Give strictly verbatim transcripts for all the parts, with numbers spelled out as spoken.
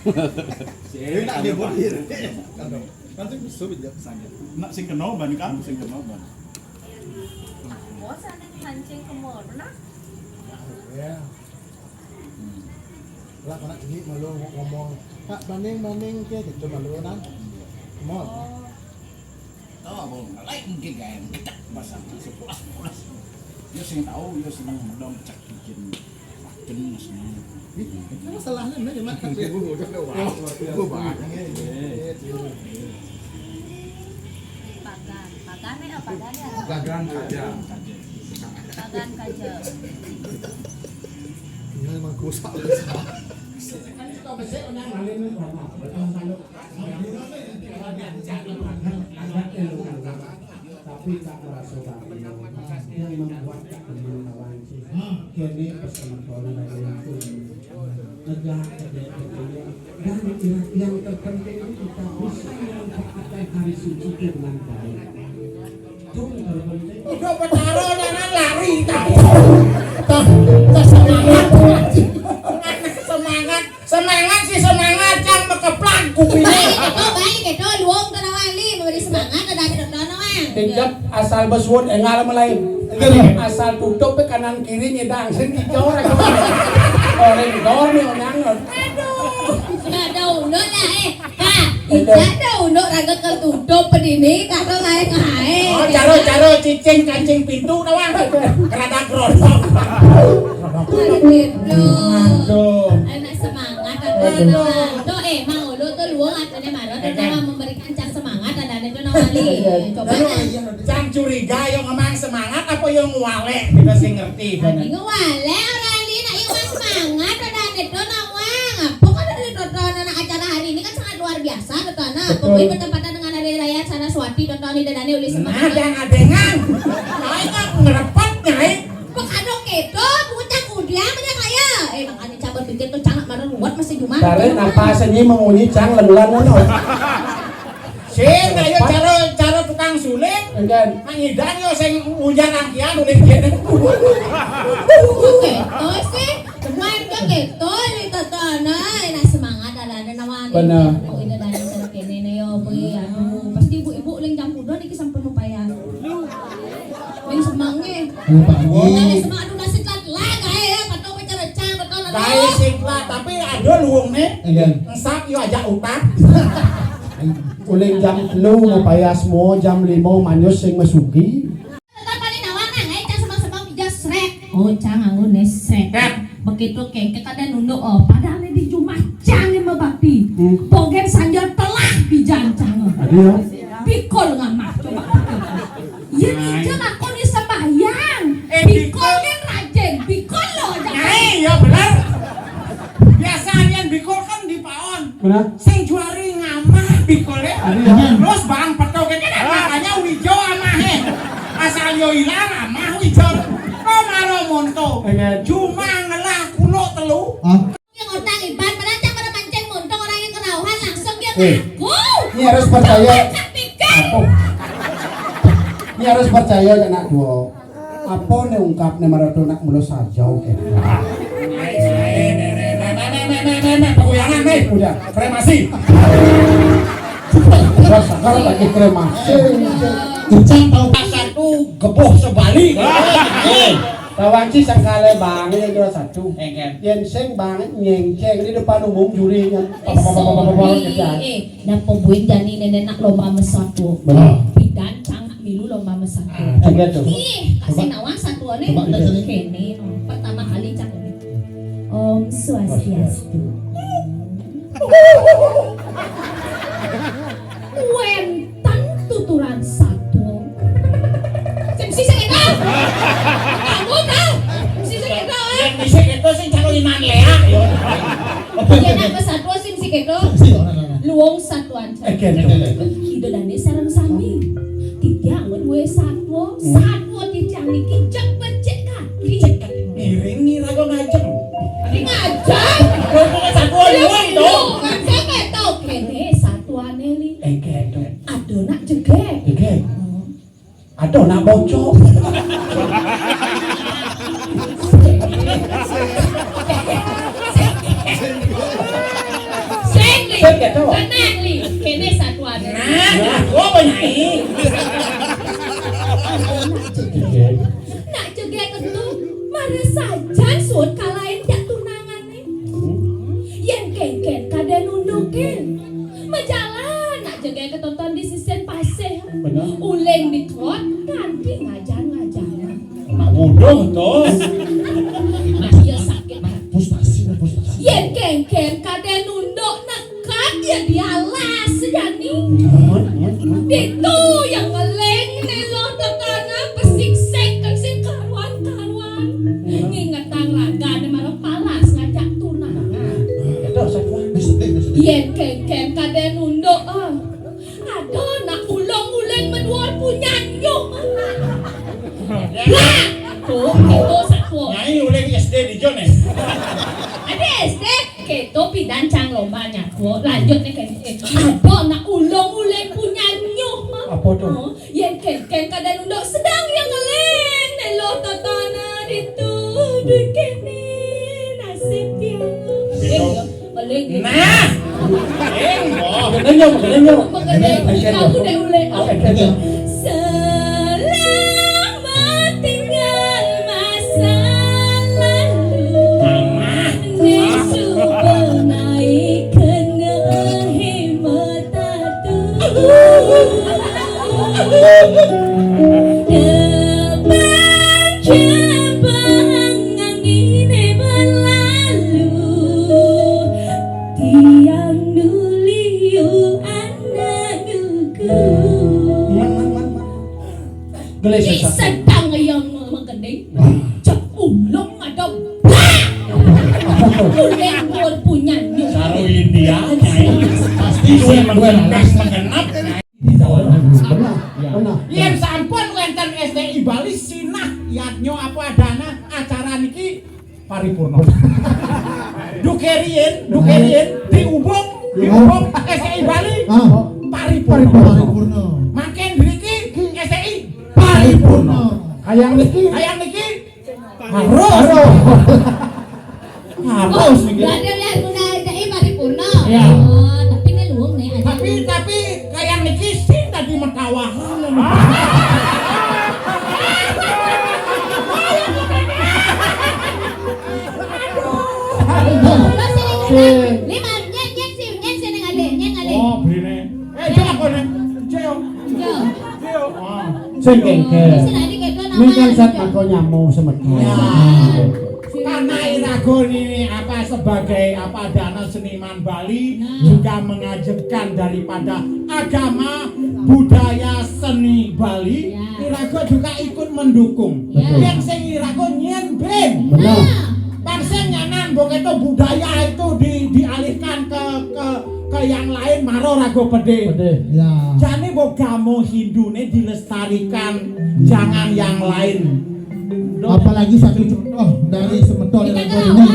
Enak dia body. Kan sing bisa bijak sana. Nak sing kena ban kan, sing kena ban. Bosan nih mancing ke mall, nah. Ya. Lah, anak ini malu ngomong, "Kak, banding, banding," ke gitu malu, nah. Mall. Oh. Tahu apa? Lain mungkin kayak ketek bahasa sepulas-pulas. Dia sing tahu, dia senang mendong cek bikin makin senang. Itu masalahnya, mana cuma kan dia bubu udah wah, wah, wah, wah. Pagan, pagan ya, pagan ya. Pagan kaja. Pagan kaja. Ini memang kusak. Kan kita besok orang lain nih, Bapak. Betul, kalau tapi tak merasa bahagia yang membuat tak tenang lawan sih. Kene pesan Tuhan dari itu. Negah kedek kedek. Dan yang terpenting itu kita bisa memanfaatkan hari suci itu dengan baik. Itu yang terpenting. Udah petara jangan lari tadi. Tuh, tuh semangat. Semangat. Semangat sih semangat, cang mekeplak kupingnya. Balik itu, balik itu, luwung tanah wali, memberi semangat, ada di tanah wali. Tincap asal besuwun engal mulai. Asal tutup ke kanan kiri nyidang, sing tiga orang. Orang dor nih orang. Aduh, sudah ada unduk ya, eh. Kak, tidak ada unduk raga ketutup pedini, kata lain lain. Oh, caro, caro, cicing, kancing pintu, nawang. Kerada gerondong. Aduh. Aduh. Anak semangat, aduh. Tuh, eh, Mang Ulu tuh luwung katanya marah, katanya memberikan cang semangat, ada itu nawali. Coba. Cang curiga, yang ngomong semangat apa yang ngwalek? Kita sih ngerti. Tadi ngwalek, orang ini nak yang semangat, ada itu nawang. Apa kan ada tonton anak acara hari ini kan sangat luar biasa, tonton. Betul. Pokoknya bertepatan dengan hari raya Saraswati, tonton ini dan uli semangat. Nah, jangan dengan. Nah, itu aku ngerepet, nyai. Kok ada keto, bocah kudiang, bocah kaya. Eh, makanya cang berpikir tuh, cang, mana ruwet masih Jumat. Dari napa seni memunyi cang lenglan ngono. Sing, ayo caro, caro tukang suling. Enggak. Nang idan yo sing ujan angkian uling kene. Oke, to sih. Semua itu keto, ini tonton. Nah, enak semangat, ada, ada nawani. Bener. Oh, ini dari sana kene nih, yo, Bu. Aduh, pasti ibu-ibu uling jam udah niki sampun upaya. Ning semenge. Lupa. Kali semak aduh kasih telat lah kae ya, patuh pecah-pecah, betul. Kae sing telat, tapi ada luwung nih. Iya. Ngesap yo ajak utang. Uling jam telu mau payas mo, jam lima manyus sing mesugi. Tetap paling awak nang, eh, cang semang-semang pijak srek. Oh, cang nganggo nesrek. Begitu kengke kada nunduk, oh, padahal di jumah cang yang mebakti. Hmm. Pogen sanjal telah bijan cang. Aduh. Bikul ngamah, coba. Yen ija lakoni sembahyang. Eh, bikul. Bikul kan rajin, bikul lo aja. Nyai, ya bener. Biasa harian bikul kan di paon. Bener. Sing juari ngamah bikul ya. Aduh, ya. Terus bang peto kene makanya wijo amahe. Asal yo ilang amah wijo. Kok maro monto. Enggak. Cuma ngelah kulo telu. Hah? Yang otak iban, padahal cang pada mancing montong orang yang kerauhan langsung dia ngaku. Ini harus percaya. Cak pikir. Apa? Ini harus percaya ya nak dua. Apa nih ungkap nih maratu nak mulu saja oke. Paguyangan nih, udah kremasi. Udah sekarang lagi kremasi. Ucap tahu pasar tuh geboh sebalik. Tawanci sangkale bange yang juara satu. Enggak. Yen sing bange nyengceng di depan umum jurinya. Eh, napa buin jani nenek nak lomba mesatu. Bener. Bidan cangak milu lomba mesatu. Ah, coba tuh. Ih, kasih nawang satu ane. Coba, coba. Kene, oh, pertama kali cak ini. Om Swastiastu. Wenten tuturan satua. Sing sisik itu. Kamu tahu? Sisik itu, eh. Yang sisik itu sing calo iman lea. Iya, nak satua sing sisik itu. Luwung satuan. Ida dane sareng sami. Titiang duwe satua. Satua titiang niki jek becik kaki. Ngiring ngira kok ngajeng. Ini ngajeng. Kowe kok satua luwung to? Kan saya ketok kene satuane li. Ado nak jegek. Jegek. Ado nak bocok. Tenang, Li. Kene satuan. Nah, aku apa, Nyai? Nak jegek. Nak jegek itu, mara sajan suud kalahin jak tunangan ni. Yen kenken kada nundukin. Majalan nak jegek ketonton di sisin pasih. Bener. Uling di kot, kanti ngajan-ngajan. Udah, toh. Nah, iya sakit. Frustasi, frustasi. Yen kenken kada nunduk, nekat ya dialas jani. Ditu yang ngeling nelo tetana, besiksik kan sing karuan-karuan. Ngingetang ragane marang palas ngajak tunangan. Yen kenken kada nunduk, ah. Aduh, nak ulung-uling meduar punyan nyuh. Lah, tuh, itu satu. Nyai uling S D di Jon, eh? Ada S D, keto pidan cang lomba nyatu. Lanjut nih, kan. Eh, aduh, nak ulung-uling punyan nyuh. Apa tuh? Oh, yen kenken kada nunduk sedang yang ngeling. Nelo totona ditu, dikene nasib tiang. Eh, Nah. Enggak. Makanya nyok, makanya nyok. Makanya nyok. Aku udah ulek. Oke, oke. Selamat tinggal masa lalu. Mama. Nesu benai kena hemat. Depan cabang angin berlalu, tiang nuliu anak nuku. Gelis. Ih, sedang yang menggending. Cek ulung ada blah. Uleng bor punya nyusu. Karo India, Nyai. Pasti sing menggenap, menggenap. Benar, benar. Yen sampun wenten S T I Bali sinah yadnya apa adana acara niki paripurna. Dukerien, dukerien diubung, diubung S T I Bali. Ah. Paripurna. Paripurna. Makin driki S T I paripurna. Kayang niki, kayang niki harus. Harus. Harus niki. Berarti lihat Bunda S T I paripurna. Ya. Oh, tapi ini luwung nih. Tapi, tapi kayang niki sing tadi mekawahan. Lima, nyen, nyen, si, nyen, si, neng, ale, nyen, ale. Oh, bene. Eh, cek apa, neng? Cek, yo. Yo. Cek, yo. Ah. Sing kengkel. Ini kan sat mako nyamo semeton. Ya. Karena irago ini apa sebagai apa dana seniman Bali juga mengajarkan daripada agama, budaya, seni Bali. Ya. Irago juga ikut mendukung. Ya. Yang sing irago nyen ben. Benar. Nah, bangsa nyanan mbok itu budaya itu di, dialihkan ke ke ke yang lain maro rago pede. Pede. Ya. Jane mbok gamo Hindune dilestarikan, jangan yang lain. Apalagi satu contoh dari semeton yang ada ini.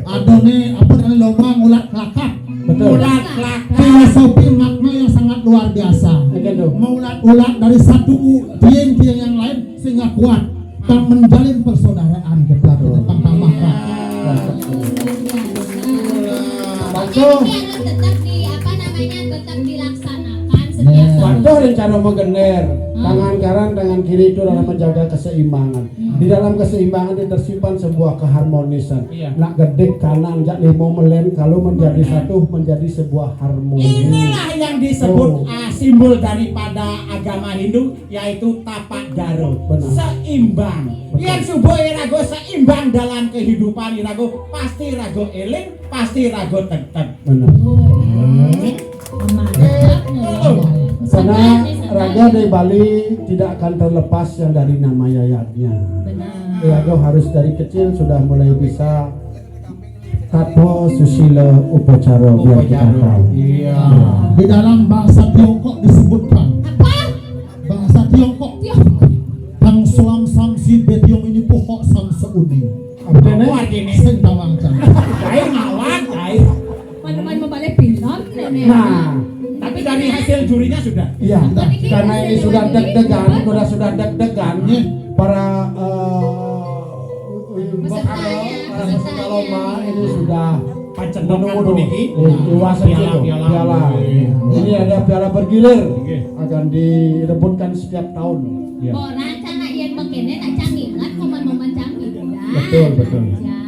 Ada nih apa namanya lomba ngulat kelakar. Betul. Ngulat kelakar. Filosofi makna yang sangat luar biasa. Iya, tuh. Mengulat-ulat dari satu u- tiang-tiang yang lain sehingga kuat dan menjalin persaudaraan kita tetap tambah. Patuh. Jadi harus tetap di apa namanya tetap dilaksanakan setiap Patuh rencana magener. Tangan kanan, tangan kiri itu dalam menjaga keseimbangan. Di dalam keseimbangan itu tersimpan sebuah keharmonisan. Iya. Nak gedek kanan, jak limo melen, kalau menjadi satu, menjadi sebuah harmoni. Inilah yang disebut ah, simbol daripada agama Hindu, yaitu tapak daro. Benar. Seimbang. Betul. Yang subuh irago seimbang dalam kehidupan irago, pasti rago eling, pasti rago tetep. Benar. Karena raga di Bali tidak akan terlepas yang dari nama yayatnya. Benar. Raga harus dari kecil sudah mulai bisa tato susila upacara biar kita tahu. Iya. Di dalam bahasa Tiongkok disebutkan. Apa? Bahasa Tiongkok. Tiongkok. Tang suam sam si betiong ini pohok sam seuni. Apa artinya? Sing tawang cang. Kain mawar, kain. Mana-mana mau balik pintar, nenek. Nah, tapi dari hasil jurinya sudah. Iya. Karena ini sudah deg-degan, sudah sudah deg-degan. Para eh, peserta lomba ini sudah Cendokan Waduh, puniki. Oh, dewasa Piala, gitu. piala. Piala. Iya. Ini ada piala bergilir Oke. Akan direbutkan setiap tahun. Ya. Oh, rencana yen mengkene tak cang inget momen-momen cang inget. Betul, betul. Ya.